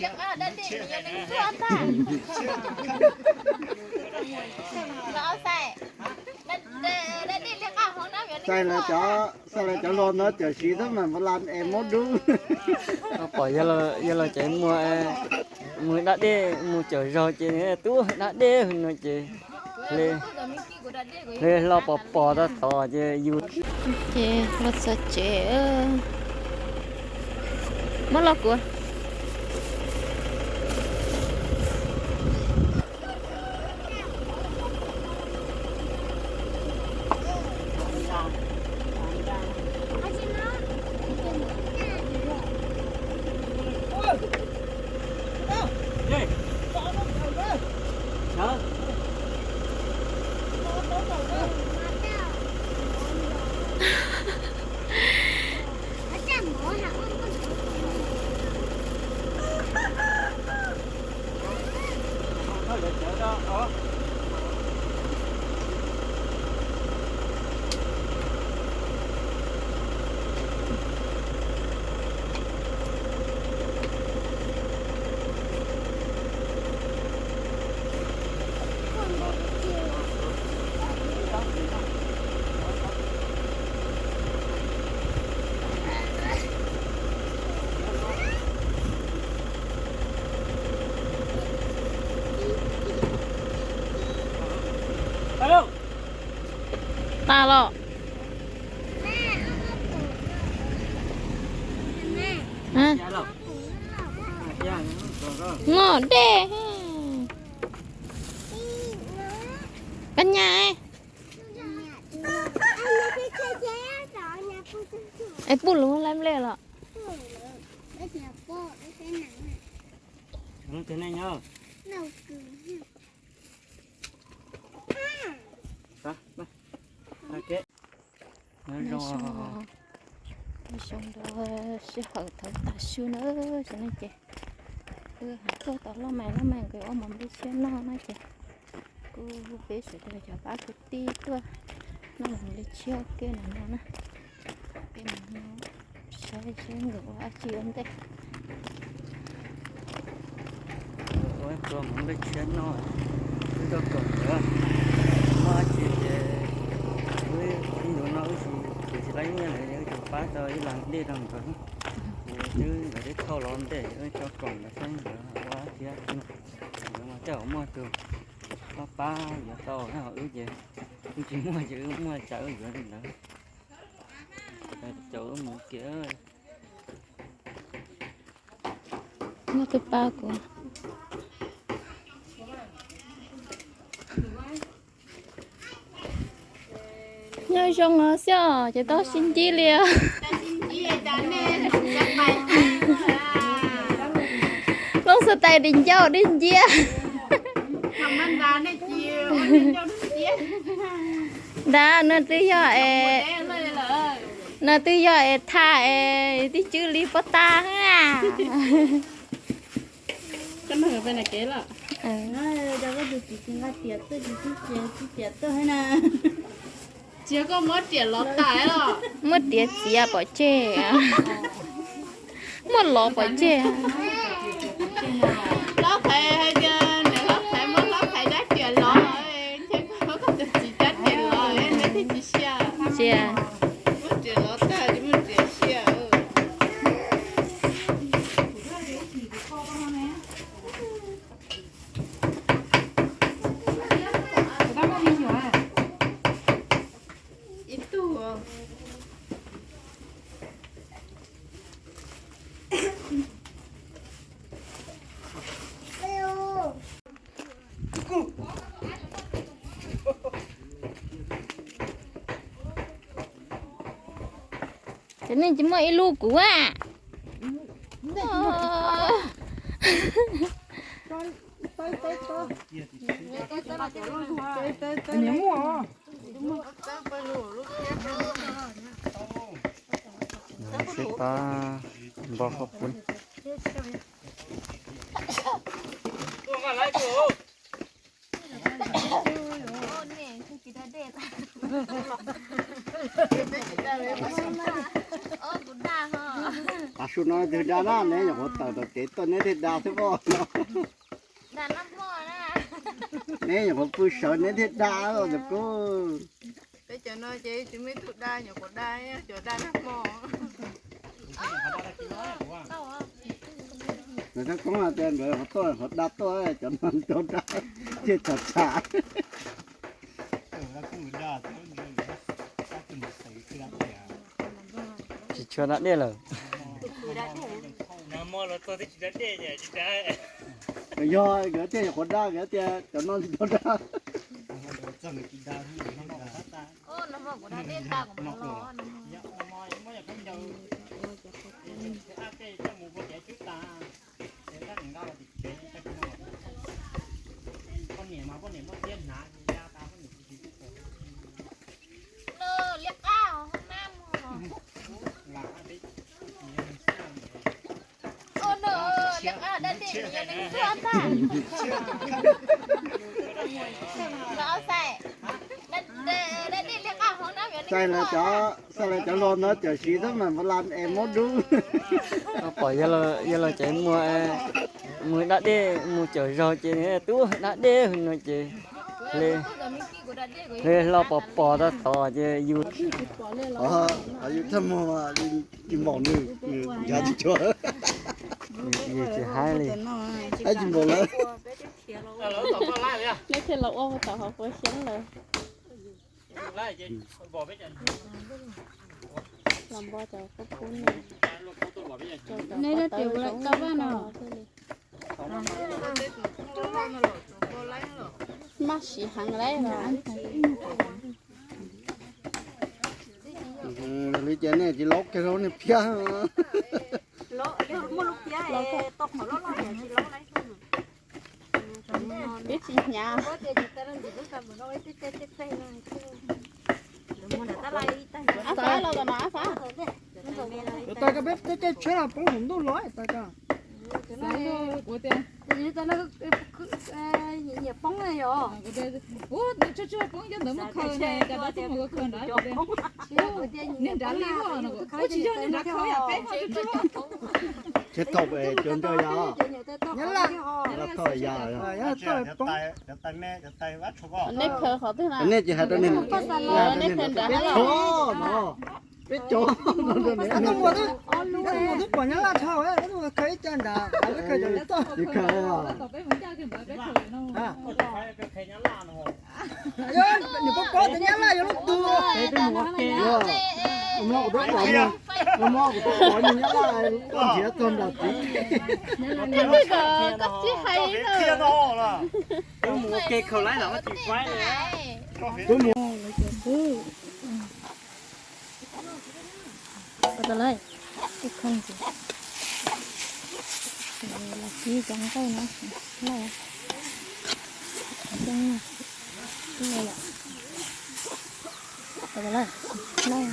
Xais lawv cov, xais lawv cov hluas no cawm siv xwb mas npam las es muab dub. Pom yog los ces muag, mus da dej mus cawm zog ces tub da dej no ces hle hlo pos pos tau tod ces yus. Ces los txog tsev, muab los kuv. Tas los. Ngos dej. Koj nyas. Es puj lus lab nplej los? Zoo rau sij hawm thaum tav su na, tam no ces wb tuaj tom loj mais loj mais nkawd ua mov nplej tshiab noj na ces kuv peb sawv daws cov pab kwv tij tuaj noj mov nplej tshiab ua ke no na. Peb mus saib seb nkawd ua dab tsi ua ntej. Ua tua mov nplej tshiab noj, wb coj koom nkawd, muaj dab tsi ces wb ib ntus no wb tsis, tsis tau nyiaj lawm ces wb tsuas pab tau ib las dej rau nkawd. Ces twb nkawd twb thauj los ntej, wb coj koom nkawd saib nkawd ua dab tsi, nkawd mas tej zaum muaj tus pab pab yuav tau, wb ces wb tsis muaj ces wb muaj cas wb yuav li ntawd. Caum wb mus kiag. Muaj tus pab kuv. Nyob zoo os xyov ces tau sib ntsib li os. Lub xu tais dis ncauj dis nciab. Nrad no twb yog es, no twb yog es thaj es tib cwb li pob tag. Koj nug peb na kev los? Tiam tuaj na. Tsis yog koj muab riam los tas los? Muab riam txiav pov tseg. Muab los pov tseg. Hlob Qhaiv hais tias nws Hlob Qhaiv muab Hlob Qhaiv dab riam los, ntshe koj muab koj tus txiv dab riam los nws thiaj tsis sia. Tsis, muab riam los tag tsis muaj riam sia. Ib tug. Cov neeg tsis muaj ib lub kuv a. Sib pab npo hauv pub. Tsuas no twg da na, neb nyuam qhuav tawm tom kev tuaj neb thiaj da xwb os. Neb nyuam qhuav pw sawv neb thiaj da os tus kub. Peb cov no ces tsis muaj ib tug da, nyuam qhuav da, cov da nag hmo. Nkawd koob hais tias nkawd qhuav tuaj qhuav da tuaj, cov no tau da, thiaj tsham tsham. Tsis tshua da dej lawm. Yog nkawd tias nyuam qhuav da, nkawd tias cov no tsis tau da. Xav lawv cov, xav lawv cov hluas ntawd cawm siv xwb mas npam las es muab dub. Pom yawg laus ces mus, mus da dej mus cawm zaug ces tub da dej no ces hle, hle hlo pos pos tau tod ces yus, yus thaj muag tsis npaum nws, nws ncav tsis tshua. Yus tsis haib li, haib tsis npaum lawm. Neb thiaj los ua tom hauv fuab xyoob lawm. Los npo cov kub kub no. Neb rau vaj no. Maj siv heev lauj. Li ces nej tsis laub kiag rau nej phiab. Peb tsis hnyav. Ab Fab los tom no Ab Fab. Yuav tas koj peb tej caij tsheb los poob saum ntuj los tas koj. Nyiam poob yog. Ub, tsuag tsuag poob cov ntawd muab khaws na, cas dab tsi mus khaws nrad. Niag nrad li no, ub tsis yog niag nrad khaws yam peb ho tsuag tsuag. Tsheb thauj cov ntawd yog. Nyab laj. Nyab laj thauj yog. Neb khaws qhov twg na? Nej tsis hais rau niag, nej nrad peb cov no. Peb cov no. Koj tuaj mus twb pom nyab laj dhau, koj tuaj mus khaws ib co nrad, koj khaws cov li toj. Tsis khaws. Nws paub paub tias nyab laj yog lub tug. Kuv muab kuv tuaj pom, kuv muab kuv tuaj pom nyab laj tuaj nrhiav txog nram tid. Koj tsis hais. Mus ua ke khaws laib los tsis faib. Kuv mus. Tau lawm, ib khooj ces los kib cov nqaij no, laj, coob no, laj, laj.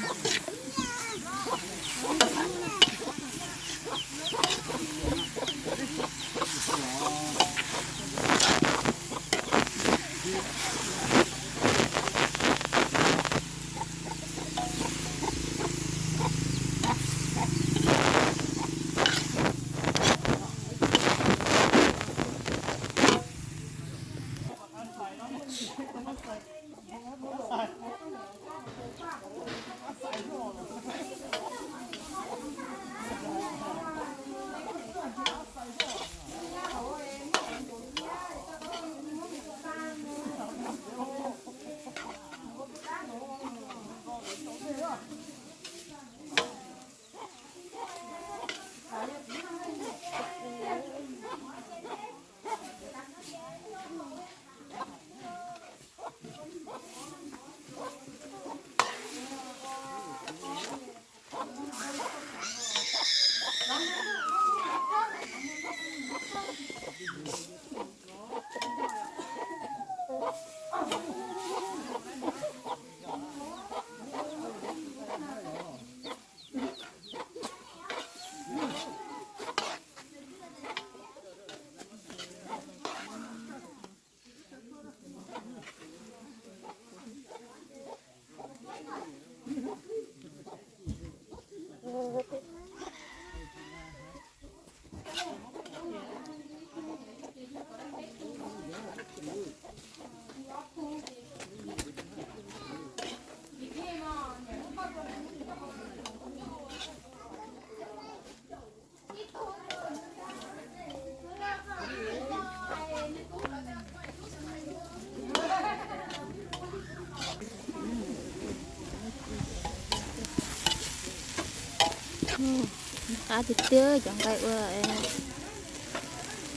Qab tiag tiag cov nqaij ua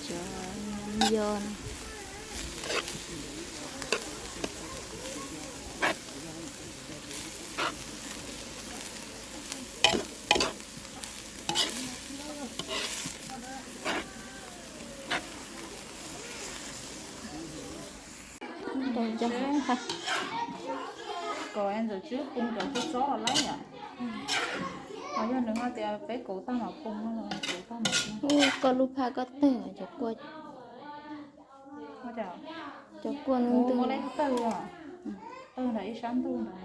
cov yos no. Kom ntxawm tswb poo cov kua txob los laib yom. Ho yog nws hais tias peb kauv tag mam poo, kauv tag mam poo. Koj lub phaj koj tawg cov kua. Cov kua ntws, tawg, tawg nram ib sab ntug ntawd.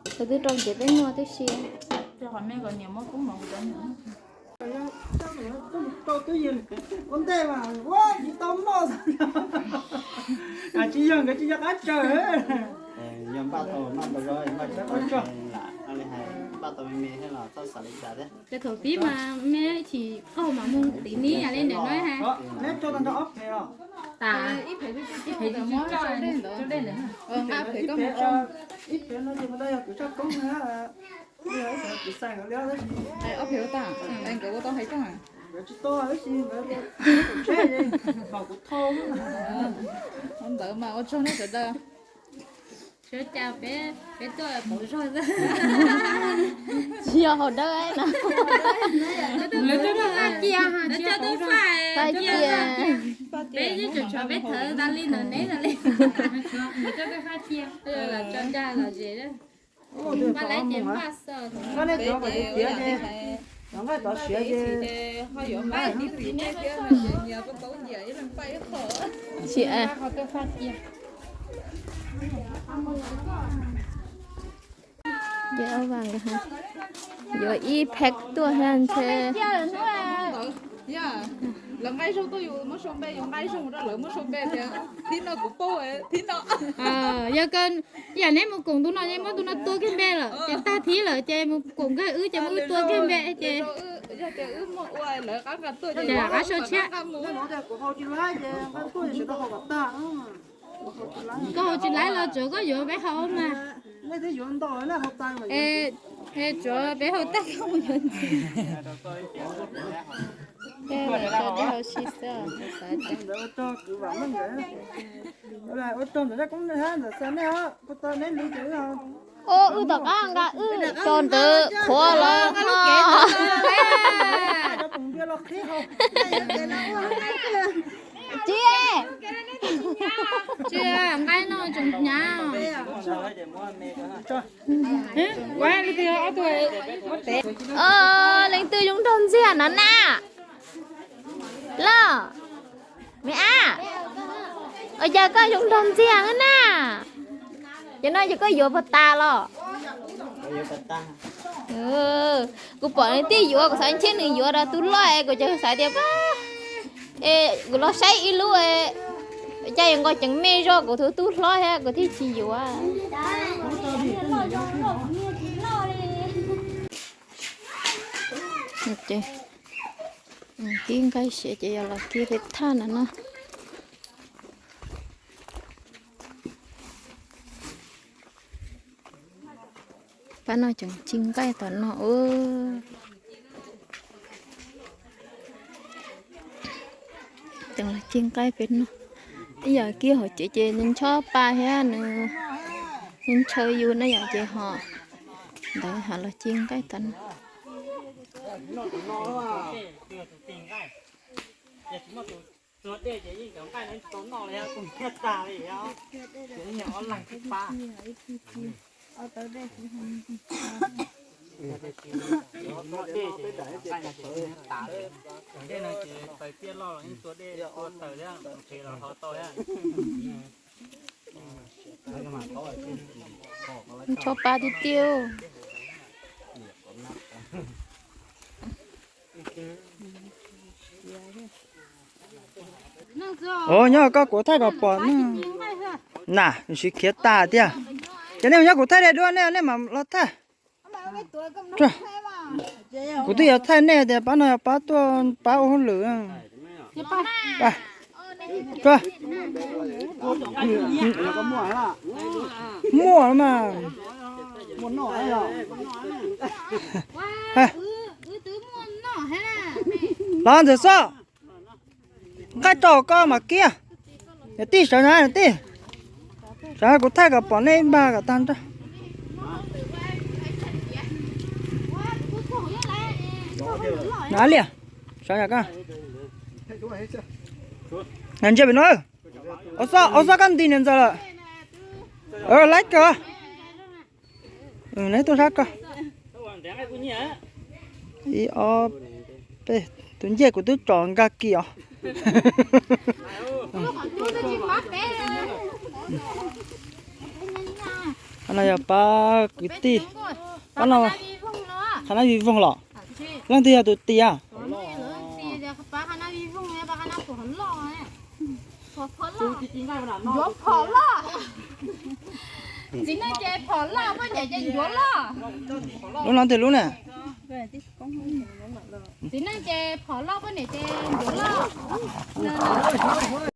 Tus twb rau ces peb muag tib si. Ua ntej mas ua tsis tau noj. Tsis yog nkawd tsis yog qab tsaws. Yog npaj tau noj tau zoo, npaj tsis tau lam no li hais, npaj tau me me thiab los txhob xav li cas thiab. Ces thaum pib mas me chim qaug mas mus tim neb yam li ntawm no hais. Neb tso tau nrho ob phev los? Tas, ib phev tsis tso dej ntawd, nqa phev koj mus tso. Ib phev no ces mus tau yog kwv tshaj koob na. Ib phev kuv xais nkawd li tab sis ob phev ua tag, nkawd ua tau hais koj. Nkawd tsis tau tab sis nkawd tsheb kom kuv thau. Ntawd mas ua tsaug nej sawv daws. Sawv cas peb, peb tuaj pauv zog xwb. Tsis yog haus dawb no. Lawv coj tuaj faj cia, lawv coj tuaj faj cia. Peb yeej tseem tshuav peb thawv tas li ntawm neb tas li. Lawv coj tuaj faj cia, los tso dag los zes. Npaj lawm ces npaj xwb. Npaj nej cov kom tiav tiav ces, cov nqaij tov siav ces ho yuav npaj tib tib nej thiab no ces nyias kuj paub nyias ib leeg npaj ib qho. Tsis, ho tuaj faj cia. Ces ob vas nkawd yuav ib phev tuaj thiab ntshe. Lawv nqaij zaug tuaj yus muab sau npe, yus nqaij zaug mus rau lawv muab sau npe tias thib no kuv paub, thib no. Yog kawg, yam neb mus koom ntu no ces muab ntu no tua kiag npe lawm ces tag thib lawm ces mus koom kiag wb ces muab wb tua kiag npe ces. Yog tias wb muaj ua lawv qab nqa tuaj ces qab sau tshiab. Koj haus tsis laib los tsuav koj yuav peb haus mas. Es tsuav peb haus tag koj mus yuav ntxiv. Tej lawv tso dej haus si xwb, xav tias ua rog ntawm zaj koob ntawm xav nej os, kuv tau neb lus ces wb, o, wb tom qab nqa wb cov ntawd qhuav los ho. Tsis, tsis nqaij no tseem hnyav. Leej twg zoo nraug ntxiag no na? Loj, me ab, ua cas koj zoo nraug ntxiag na? Cov no ces koj yuav puas tas los? Kuv pom nws tib yuav kuv xav ntshe nws yuav rau tus loj es kuv ces xav tias pab, es kuv los saib ib lub, cas yuav nqos ceev me zog kuv tus tub hlob thiab kuv thiaj tsis yuav. Kib nqaij siav ces yog los kib peb thaj no na. Pab no tseem ci nqaij tom no. Tseem los ci nqaij peb no. Ib yam kib hauv tsev ces nws ntshaw pa thiab nws ntshaw yus na yom ces ho ntawd ho los ci nqaij tom no. Tua dej ces yeej cov nqaij no tsis tau noj li, kuv nyiaj tag li os. Ces ib nyuag ob leeg twb pab. Tua dej ces nqaij no ces yeej tas li. Cov dej no ces taws tiaj loj los yeej tua dej tua taws thiab, tsev los ho tau thiab. Ntshaw pa tiag tiag. Os, nyob koj kuv thaij kom pom na. Na, siv khiav tas tiag. Ces nej mus nyob kuv thaij dua, nej, nej mam los thaij. Kuv twb yuav thaij nej tias pab no yog pab tuaj pab ua hauj lwm. Muaj mas. Los ntxawm Xob, nqaij rau koj mas kiag. Niam tij sawv na niam tij. Sawv kuv thaij kom pom nej ib npag kom tag nrho. Na liam, sawv yam koj. Ntsia pem no. Au Xob, au Xob koj nti niam ntxawm lawm. Laib kawg. Neb tuaj sab koj. Ib ob peb, tus ncej kuv twb tsom nkag kis os. Qhov no yog pab kwv tij. Qhov no, qhov no vij voog los? Leej twg yog tus tis? Ncuav phom loj. Txiv neej ces phom loj, poj niam ces ncuav loj. Lub no twg lub na? Txiv neej ces phom loj, poj niam ces ncuav loj.